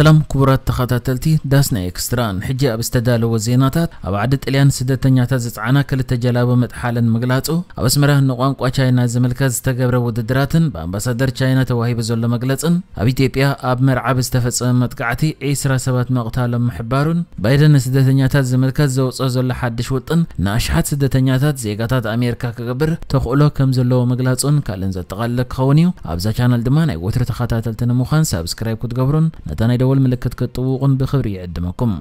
ሰላም ክቡራት ተኸታተልቲ ዳስና ኤክስትራ፣ ንሕጂ ኣብ ዝተዳለወ ዜናታት፣ ኣብ ዓዲ ጥልያን ስደተኛታት ዝጸዓና ክልተ ጀላቡ ምጥሓለን ምግላጹ፣ ኣብ ኣስመራ ንቋንቋ ቻይና ዝምልከት ዝተገብረ ውድድራትን ብኣምባሳደር ቻይና ተዋሂቡ ዘሎ መግለጽን፣ ኣብ ኢትዮጵያ ኣብ መርዓብ ዝተፈጸመ መጥቃዕቲ ዒስራ ሰባት ምቕታሎም ምሕባሩን፣ ባይደን ንስደተኛታት ዝምልከት ዘውጽኦ ዘሎ ሓድሽ ውጥን ንኣሽሓት ስደተኛታት ዜጋታት ኣሜሪካ ክገብር ተኽእሎ ከም ዘለዎ ምግላጹን ካልእን ዘጠቓልለ ክኸውን እዩ። ኣብዛ ቻነል ድማ ናይ ወትሩ ተኸታተልቲ ንምዃን ሳብስክራይብ ክትገብሩን ነታ ናይ ደወል ምልክት ክትጥውቑን ብኽብሪ ይዕድመኩም።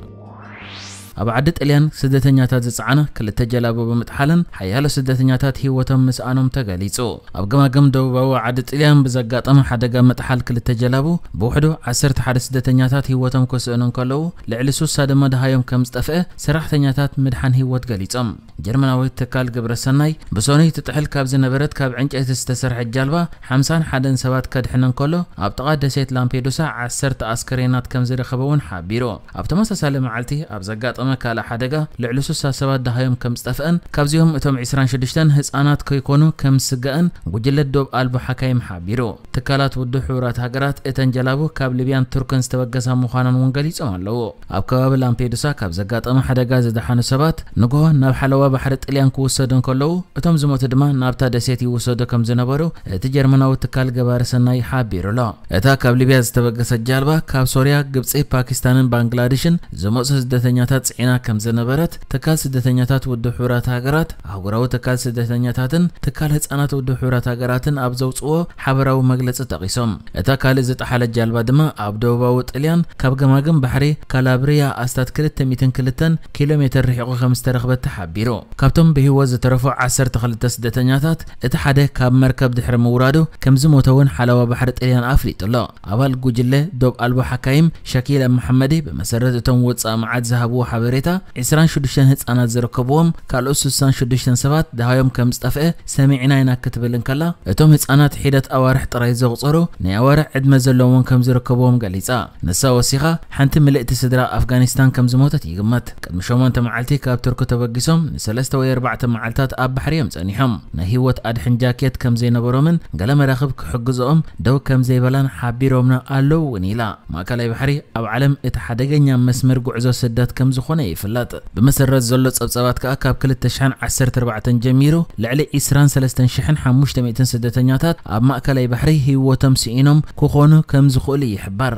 ኣብ ዓዲ ጥልያን ስደተኛታት ዝጸዓና ክልተ ጀላቡ ብምጥሓለን ሓያሎ ስደተኛታት ህይወቶም ምስኣኖም ተገሊጹ። ኣብ ገማግም ደቡባዊ ዓዲ ጥልያን ብዘጋጠመ ሓደጋ ምጥሓል ክልተ ጀላቡ ብውሕዱ ዓሰርተ ሓደ ስደተኛታት ህይወቶም ክስእኑ እንከለዉ፣ ልዕሊ ስሳ ድማ ደሃዮም ከም ዝጠፍአ ሰራሕተኛታት ምድሓን ህይወት ገሊጾም። ጀርመናዊ ትካል ግብረ ሰናይ ብሰኑይ ትጥሕል ካብ ዝነበረት ካብ ዕንጨይቲ ዝተሰርሐት ጃልባ ሓምሳን ሓደን ሰባት ከድሕን እንከሎ፣ ኣብ ጥቓ ደሴት ላምፔዱሳ ዓሰርተ ኣስከሬናት ከም ዝረኸበ እውን ሓቢሩ። ኣብ ተመሳሳሊ መዓልቲ ኣብ ዘጋጠመ ካልእ ሓደጋ ልዕሊ ስሳ ሰባት ደሃዮም ከም ዝጠፍአን፣ ካብዚኦም እቶም ዒስራን ሽዱሽተን ህጻናት ከይኮኑ ከም ዝስጋእን ጉጅለ ዶብ ኣልቦ ሓካይም ሓቢሩ። ትካላት ውድብ ሕቡራት ሃገራት እተን ጀላቡ ካብ ሊብያን ቱርክን ዝተበገሳ ምዃነን እውን ገሊጾም ኣለዉ። ኣብ ከባቢ ላምፔዱሳ ካብ ዘጋጠመ ሓደጋ ዝደሓኑ ሰባት ንግሆ ናብ ሓለዋ ባሕሪ ጥልያን ክውሰዱ እንከለዉ፣ እቶም ዝሞቱ ድማ ናብታ ደሴት ይውሰዱ ከም ዝነበሩ እቲ ጀርመናዊ ትካል ገባሪ ሰናይ ሓቢሩ ኣሎ። እታ ካብ ሊብያ ዝተበገሰት ጃልባ ካብ ሶርያ፣ ግብጺ፣ ፓኪስታንን ባንግላዴሽን ዝመጹ ስደተኛታት ጽዒና ከም ዝነበረት ትካል ስደተኛታት ውድብ ሕቡራት ሃገራት፣ ኣህጉራዊ ትካል ስደተኛታትን ትካል ህጻናት ውድብ ሕቡራት ሃገራትን ኣብ ዘውጽዎ ሓበራዊ መግለጺ ጠቒሶም። እታ ካልእ ዝጠሓለት ጃልባ ድማ ኣብ ደቡባዊ ጥልያን ካብ ገማግም ባሕሪ ካላብሪያ ኣስታት ክልተ ሚእትን ክልተን ኪሎ ሜተር ርሒቑ ከም ዝተረኽበት ተሓቢሩ። ካብቶም ብህይወት ዝተረፉ ዓሰርተ ክልተ ስደተኛታት እቲ ሓደ ካብ መርከብ ድሕሪ ምውራዱ ከም ዝሞተ እውን ሓለዋ ባሕሪ ጥልያን ኣፍሊጡ ኣሎ። ኣባል ጉጅለ ዶብ ኣልቦ ሓካይም ሸኪላ መሓመዲ ብመሰረት እቶም ውጻእ መዓት ዝሃብዎ ሓበሬታ፣ ዒስራን ሽዱሽተን ህጻናት ዝርከብዎም ካልኦት ስሳን ሽዱሽተን ሰባት ደሃዮም ከም ዝጠፍአ ሰሚዕና ኢና ክትብል እንከላ፣ እቶም ህጻናት ሒደት ኣዋርሕ ጥራይ ዘቑጸሩ ናይ ኣዋርሕ ዕድመ ዘለዎም ከም ዝርከብዎም ገሊጻ። ንሳ ወሲኻ፣ ሓንቲ ምልእቲ ስድራ ኣፍጋኒስታን ከም ዝሞተት ይግመት። ቅድሚ ሸሞንተ መዓልቲ ካብ ቱርኪ ተበጊሶም ንሰለስተ ወይ ኣርባዕተ መዓልታት ኣብ ባሕሪ እዮም ጸኒሖም። ናይ ህይወት ኣድሕን ጃኬት ከም ዘይነበሮምን ገለ መራኽብ ክሕግዝኦም ደው ከም ዘይበላን ሓቢሮምና ኣለዉ እውን ኢላ። ማእከላይ ባሕሪ ኣብ ዓለም እቲ ሓደገኛ መስመር ጉዕዞ ስደት ከም ዝኾነ ይፍለጥ። ብመሰረት ዘሎ ጸብጻባት ከኣ ካብ ክልተ ሽሕን ዓሰርተ ኣርባዕተን ጀሚሩ ልዕሊ ዒስራን ሰለስተን ሽሕን ሓሙሽተ ሚእትን ስደተኛታት ኣብ ማእከላይ ባሕሪ ህይወቶም ስኢኖም ክኾኑ ከም ዝኽእሉ ይሕበር።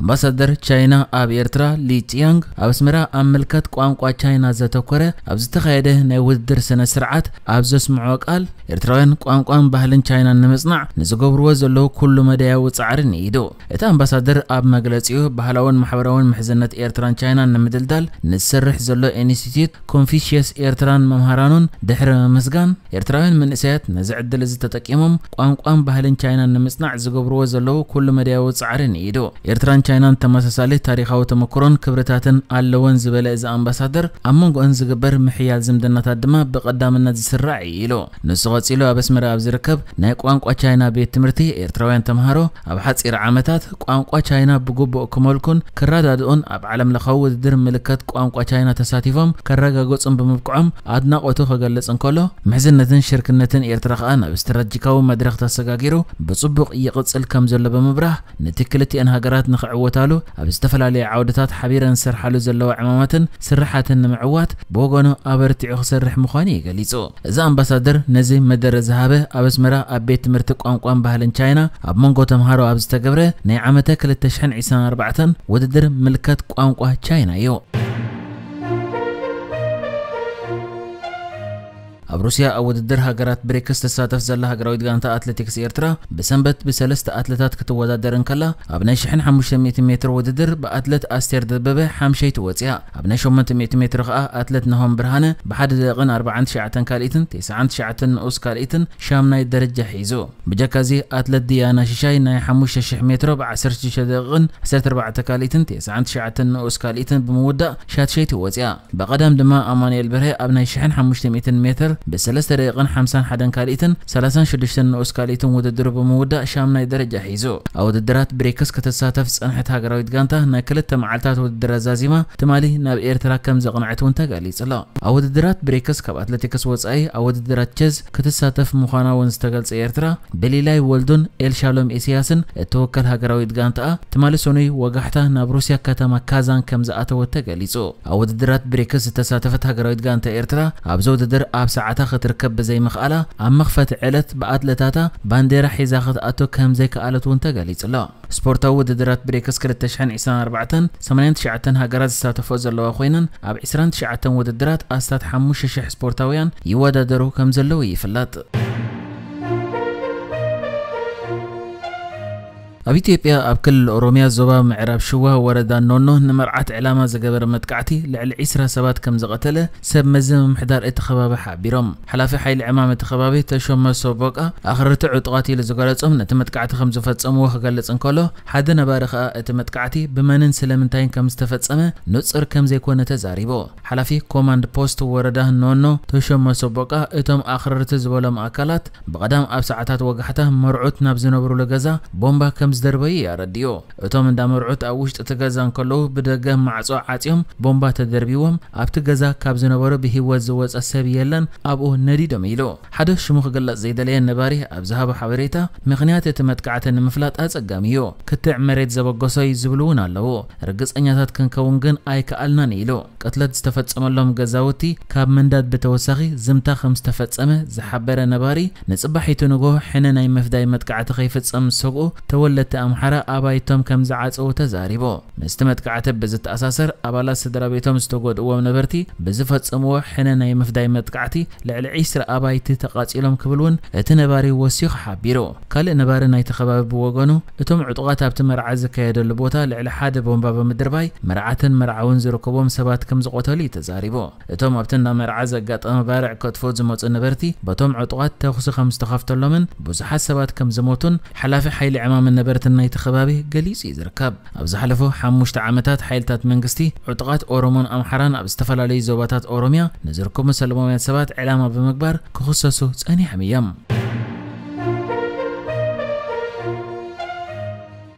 ኣምባሳደር ቻይና ኣብ ኤርትራ ሊ ጺያንግ ኣብ ኣስመራ ኣብ ምልከት ቋንቋ ቻይና ዘተኮረ ኣብ ዝተኻየደ ናይ ውድድር ስነ ስርዓት ኣብ ዘስምዖ ቃል፣ ኤርትራውያን ቋንቋን ባህልን ቻይናን ንምጽናዕ ንዝገብርዎ ዘለዉ ኩሉ መዳያዊ ጻዕሪ ንኢዱ። እቲ ኣምባሳደር ኣብ መግለጺኡ፣ ባህላውን ማሕበራውን ምሕዝነት ኤርትራን ቻይናን ንምድልዳል ንዝሰርሕ ዘሎ ኢንስቲትዩት ኮንፊሽየስ ኤርትራን መምሃራኑን ድሕሪ ምምስጋን፣ ኤርትራውያን መንእሰያት ነዚ ዕድል እዚ ተጠቂሞም ቋንቋን ባህልን ቻይናን ንምጽናዕ ዝገብርዎ ዘለዉ ኩሉ መዳያዊ ጻዕሪ ንኢዱ። ኤርትራን ቻይናን ተመሳሳሊ ታሪኻዊ ተመክሮን ክብርታትን ኣለወን ዝበለ እዚ ኣምባሳደር፣ ኣብ መንጎአን ዝግበር ምሕያል ዝምድናታት ድማ ብቐዳምነት ዝስራዕ እዩ ኢሉ። ንሱ ቀጺሉ ኣብ ኣስመራ ኣብ ዝርከብ ናይ ቋንቋ ቻይና ቤት ትምህርቲ ኤርትራውያን ተምሃሮ ኣብ ሓጺር ዓመታት ቋንቋ ቻይና ብግቡእ ክመልኩን ክረዳድኡን ኣብ ዓለም ለኻዊ ውድድር ምልከት ቋንቋ ቻይና ተሳቲፎም ከረጋገጹን ብምብቅዖም ኣድናቖቱ ክገልጽ እንከሎ፣ ምሕዝነትን ሽርክነትን ኤርትራ ከኣ ናብ ስትራቴጂካዊ መድረኽ ተሰጋጊሩ ብጽቡቕ ይቕጽል ከም ዘሎ ብምብራህ፣ ነቲ ክልቲኣን ሃገራት ንኽዕወታሉ ኣብ ዝተፈላለዩ ዓውድታት ሓቢረን ዝሰርሓሉ ዘለዋ ዕማማትን ስርሓትን ንምዕዋት ብወገኑ ኣበርቲዑ ክሰርሕ ምዃኑ እዩ ገሊጹ። እዚ ኣምባሳደር ነዚ መደረ ዝሃበ ኣብ ኣስመራ ኣብ ቤት ትምህርቲ ቋንቋን ባህልን ቻይና ኣብ መንጎ ተምሃሮ ኣብ ዝተገብረ ናይ ዓመተ ክልተ ሽሕን ዕስራን ኣርባዕተን ውድድር ምልከት ቋንቋ ቻይና እዩ። ኣብ ሩስያ ኣብ ውድድር ሃገራት ብሪክስ ትሳተፍ ዘላ ሃገራዊት ጋንታ ኣትሌቲክስ ኤርትራ ብሰንበት ብሰለስተ ኣትለታት ክትወዳደር እንከላ፣ ኣብ ናይ ሽሕን ሓሙሽተ ሚእትን ሜትር ውድድር ብኣትለት ኣስቴር ደበበ ሓምሸይቲ ወጽያ። ኣብ ናይ ሸሞንተ ሚእቲ ሜትር ከኣ ኣትለት ናሆም ብርሃነ ብሓደ ደቂቕን ኣርባዓን ትሽዓተን ካልኢትን ተስዓን ትሽዓተን ንኡስ ካልኢትን ሻምናይ ደረጃ ሒዙ። ብጀካዚ ኣትለት ድያና ሽሻይ ናይ ሓሙሽተ ሽሕ ሜትሮ ብዓሰርተ ሽዱሽተ ደቂቕን ዓሰርተ ኣርባዕተ ካልኢትን ተስዓን ትሽዓተን ንኡስ ካልኢትን ብምውዳእ ሻትሸይቲ ወጽያ። ብቐዳም ድማ ኣማኑኤል በርሀ ኣብ ናይ ሽሕን ሓሙሽተ ሚእትን ሜትር ብሰለስተ ደቂቕን ሓምሳን ሓደን ካልኢትን ሰላሳን ሽዱሽተን ንኡስ ካልኢትን ውድድሩ ብምውዳእ ሻምናይ ደረጃ ሒዙ። ኣብ ውድድራት ብሬክስ ክትሳተፍ ዝጸንሐት ሃገራዊት ጋንታ ናይ ክልተ መዓልታት ውድድር ኣዛዚማ ትማሊ ናብ ኤርትራ ከም ዘቕንዐት እውን ተገሊጹ ኣሎ። ኣብ ውድድራት ብሬክስ ካብ ኣትሌቲክስ ወጻኢ ኣብ ውድድራት ቸዝ ክትሳተፍ ምዃና እውን ዝተገልጸ ኤርትራ፣ ብሊላይ ወልዱን ኤልሻሎም ኢሳያስን እትውከል ሃገራዊት ጋንታኣ ትማሊ ሰኑይ ወጋሕታ ናብ ሩስያ ከተማ ካዛን ከም ዝኣተወት ተገሊጹ። ኣብ ውድድራት ብሬክስ ዝተሳተፈት ሃገራዊት ጋንታ ኤርትራ ኣብዚ ውድድር ኣብ ሰዓታ ክትርከብ ብዘይምኽኣላ ኣብ መኽፈቲ ዕለት ብኣትለታታ ባንዴራ ሒዛ ክትኣቱ ከም ዘይከኣለት እውን ተገሊጹ ኣሎ። ስፖርታዊ ውድድራት ብሬክስ ክልተ ሽሕን ዕስራን ኣርባዕተን ሰማንያን ትሽዓተን ሃገራት ዝሳተፎ ዘለዋ ኮይነን ኣብ ዕስራን ትሽዓተን ውድድራት ኣስታት ሓሙሽተ ሽሕ ስፖርታውያን ይወዳደሩ ከም ዘለዉ ይፍለጥ። ኣብ ኢትዮጵያ ኣብ ክልል ኦሮሚያ ዞባ ምዕራብ ሽዋ ወረዳ ኖኖ ንመርዓት ዕላማ ዝገበረ መጥቃዕቲ ልዕሊ ዕስራ ሰባት ከም ዝቐተለ ሰብ መዚ ምምሕዳር እቲ ከባቢ ሓቢሮም። ሓላፊ ሓይሊ ዕማም እቲ ከባቢ ተሾመ ሶቦቃ ኣኽረርቲ ዕጡቓት ኢሉ ዝገለጾም ነቲ መጥቃዕቲ ከም ዝፈጸምዎ ክገልጽ እንከሎ፣ ሓደ ነባሪ ከኣ እቲ መጥቃዕቲ ብመንን ስለምንታይን ከም ዝተፈጸመ ንጹር ከም ዘይኮነ ተዛሪቡ። ሓላፊ ኮማንድ ፖስት ወረዳ ኖኖ ተሾመ ሶቦቃ እቶም ኣኽረርቲ ዝበሎም ኣካላት ብቐዳም ኣብ ሰዓታት ወጋሕታ መርዑት ናብ ዝነብሩሉ ገዛ ቦምባ ከም ዝደርበዩ እዩ ኣረዲኡ። እቶም እንዳ መርዑት ኣብ ውሽጢ እቲ ገዛ እንከለዉ ብደገ ማዕጾ ዓጽዮም ቦምባ ተደርቢዎም ኣብቲ ገዛ ካብ ዝነበሩ ብህይወት ዝወጸ ሰብ የለን፣ ኣብኡ ነዲዶም ኢሉ። ሓደ ሽሙ ክግለጽ ዘይደለየ ነባሪ ኣብ ዝሃቦ ሓበሬታ ምኽንያት እቲ መጥቃዕቲ ንምፍላጥ ኣጸጋሚ እዩ። ክትዕ መሬት ዘበገሶ እዩ ዝብሉ እውን ኣለዉ። ርግጸኛታት ክንከውን ግን ኣይከኣልናን ኢሉ። ቅትለት ዝተፈጸመሎም ገዛውቲ ካብ ምንዳድ ብተወሳኺ ዝምታ ከም ዝተፈጸመ ዝሓበረ ነባሪ፣ ንጽባሒቱ ንግሆ ሕነ ናይ ምፍዳይ መጥቃዕቲ ከይፍጸም ዝሰግኡ ተወለድቲ ኣምሓራ ኣባይቶም ከም ዝዓጸዉ ተዛሪቡ። ምስቲ መጥቃዕቲ ብዝተኣሳሰር ኣባላት ስድራ ቤቶም ዝተጎድእዎም ነበርቲ ብዝፈጸምዎ ሕነ ናይ ምፍዳይ መጥቃዕቲ ልዕሊ ዕስራ ኣባይቲ ተቓጺሎም ክብል እውን እቲ ነባሪ ወሲኹ ሓቢሩ። ካልእ ነባሪ ናይቲ ከባቢ ብወገኑ፣ እቶም ዕጡቓት ኣብቲ መርዓ ዝካየደሉ ቦታ ልዕሊ ሓደ ቦምባ ብምድርባይ መርዓትን መርዓውን ዝርከቦም ሰባት ከም ዝቐተሉ እዩ ተዛሪቡ። እቶም ኣብቲ እንዳ መርዓ ዘጋጠመ ባርዕ ከጥፍኡ ዝመጹ ነበርቲ በቶም ዕጡቓት ተኹሲ ከም ዝተኸፍተሎምን ብዙሓት ሰባት ከም ዝሞቱን ሓላፊ ሓይሊ ዕማምን ነበርትን ናይቲ ከባቢ ገሊጹ እዩ ዝርከብ። ኣብ ዝሓለፉ ሓሙሽተ ዓመታት ሓይልታት መንግስቲ ዕጡቓት ኦሮሞን ኣምሓራን ኣብ ዝተፈላለዩ ዞባታት ኦሮሚያ ንዝርከቡ ሰላማውያን ሰባት ዕላማ ብምግባር ክኽሰሱ ጸኒሖም እዮም።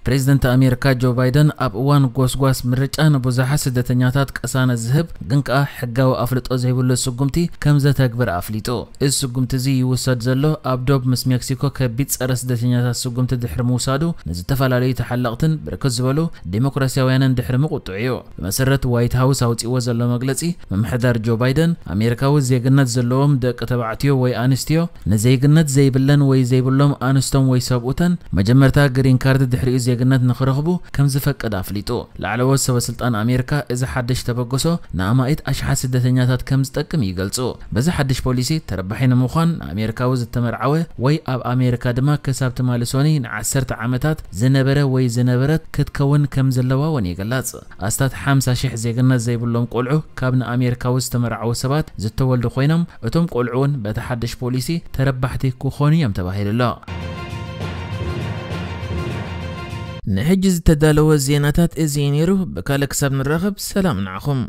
ፕሬዚደንት ኣሜሪካ ጆ ባይደን ኣብ እዋን ጎስጓስ ምርጫ ንብዙሓት ስደተኛታት ቅሳነት ዝህብ ግን ከኣ ሕጋዊ ኣፍልጦ ዘይብሉ ስጉምቲ ከም ዘተግብር ኣፍሊጡ። እዚ ስጉምቲ እዚ ይውሰድ ዘሎ ኣብ ዶብ ምስ ሜክሲኮ ከቢድ ጸረ ስደተኛታት ስጉምቲ ድሕሪ ምውሳዱ ንዝተፈላለዩ ተሓለቕትን ብርክት ዝበሉ ዴሞክራሲያውያንን ድሕሪ ምቁጥዑ እዩ። ብመሰረት ዋይት ሃውስ ኣውጺእዎ ዘሎ መግለጺ፣ ምምሕዳር ጆ ባይደን ኣሜሪካዊ ዜግነት ዘለዎም ደቂ ተባዕትዮ ወይ ኣንስትዮ ንዜግነት ዘይብለን ወይ ዘይብሎም ኣንስቶም ወይ ሰብኡተን መጀመርታ ግሪን ካርድ ድሕሪኡ ዜግነት ንኽረኽቡ ከም ዝፈቅድ ኣፍሊጡ። ላዕለዎት ሰበ ስልጣን ኣሜሪካ እዚ ሓድሽ ተበግሶ ንኣማኢት ኣሽሓት ስደተኛታት ከም ዝጠቅም ይገልጹ። በዚ ሓድሽ ፖሊሲ ተረባሒ ንምዃን ንኣሜሪካዊ ዝተመርዓወ ወይ ኣብ ኣሜሪካ ድማ ክሳብ ትማሊ ሰኑይ ንዓሰርተ ዓመታት ዝነበረ ወይ ዝነበረት ክትከውን ከም ዘለዋ እውን ይግለጽ። ኣስታት ሓምሳ ሽሕ ዜግነት ዘይብሎም ቆልዑ ካብ ንኣሜሪካዊ ዝተመርዓዉ ሰባት ዝተወልዱ ኮይኖም፣ እቶም ቆልዑ እውን በቲ ሓድሽ ፖሊሲ ተረባሕቲ ክኾኑ እዮም ተባሂሉ ኣሎ። ንሕጂ ዝተዳለወ ዜናታት እዚ እዩ ነይሩ። ብካልእ ክሳብ ንራኸብ ሰላም ንዓኹም።